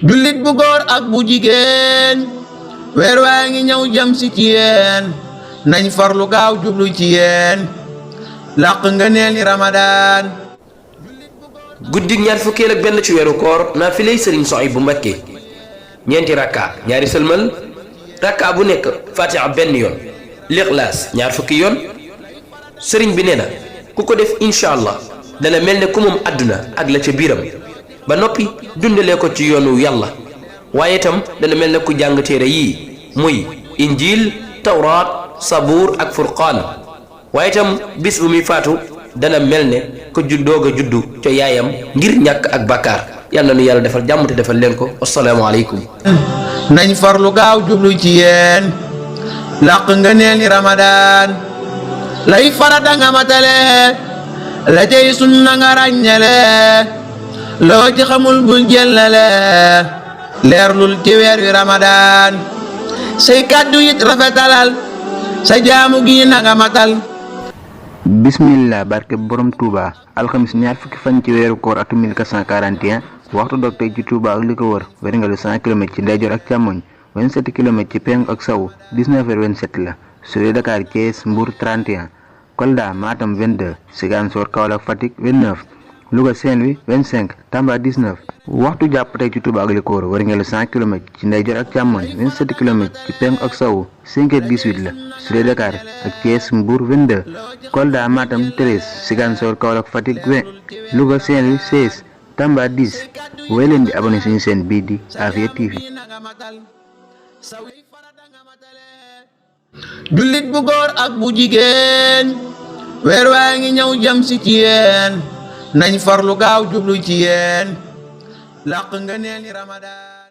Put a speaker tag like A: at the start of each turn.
A: jullit bu góor ak bu jigéen weer waa ngi ñëw jëm si ci yéen nañ farlu gaaw jublu ci yéen làq nga neeli Ramadan.
B: guddig ñaar fukkeel ak benn ci weeru koor naafiley sëriñ Souhaïbou Mbacké ñeenti rakka ñaari sëlmal rakka bu nekk fatiha benn yoon lixlaas ñaar fukki yoon sëriñ bi nee na ku ko def incha allah dana mel ne ku moom àdduna ak la ca biiram ba noppi dundalee ko ci yoonu yàlla waaye itam dana mel ne ku jàng téere yii muy injil tawraat sabuur ak furqaan waaye itam bis bu muy faatu dana mel ne ko doog a juddu ca yaayam ngir ñàkk ak bàkkaar yàlla nu yàlla defal jàmm te defal leen ko assalaamu aleykum.
A: nañ farlu gaaw jublu ci yéen làq nga neeli Ramadan lay farata nga matale la cay sunna nga ràññale loo ci xamul bul jëllale leerlul ci weer wi Ramadan say kàddu it rafetalal sa jaamu gi na nga matal.
C: bismillah barke borom Touba alxamis ñaar fukki fan ci weeru koor atum 1441 waxtu dog tey ci Touba ak li ko wër wéringalu 100 km ci ndeyjoor ak càmmoñ 27 km ci penku ak sawu 19h27 la sur Dakar Thiès Mbour 31 Kolda Matam 22 Ziguinchor Kaolack Fatick 29 Louga Saint-Louis 25 Tamba 19 waxtu jàpp tey ci Touba ak li ko wër wéringalu 100 km ci ndeyjoor ak càmmoñ 27 km ci penku ak sawu 5h18 la sur Dakar ak Thiès Mbour 22 Kolda Matam 13 Ziguinchor Kaolack Fatick 20 Louga Saint-Louis 16 Tamba 10 woy leen di abonné suñu chaîne bii di Afia TV.
A: jullit bu góor ak bu jigéen weer waa ngi ñëw jëm si ci yéen nañ farlu gaaw jublu ci yéen làq nga neeli Ramadan.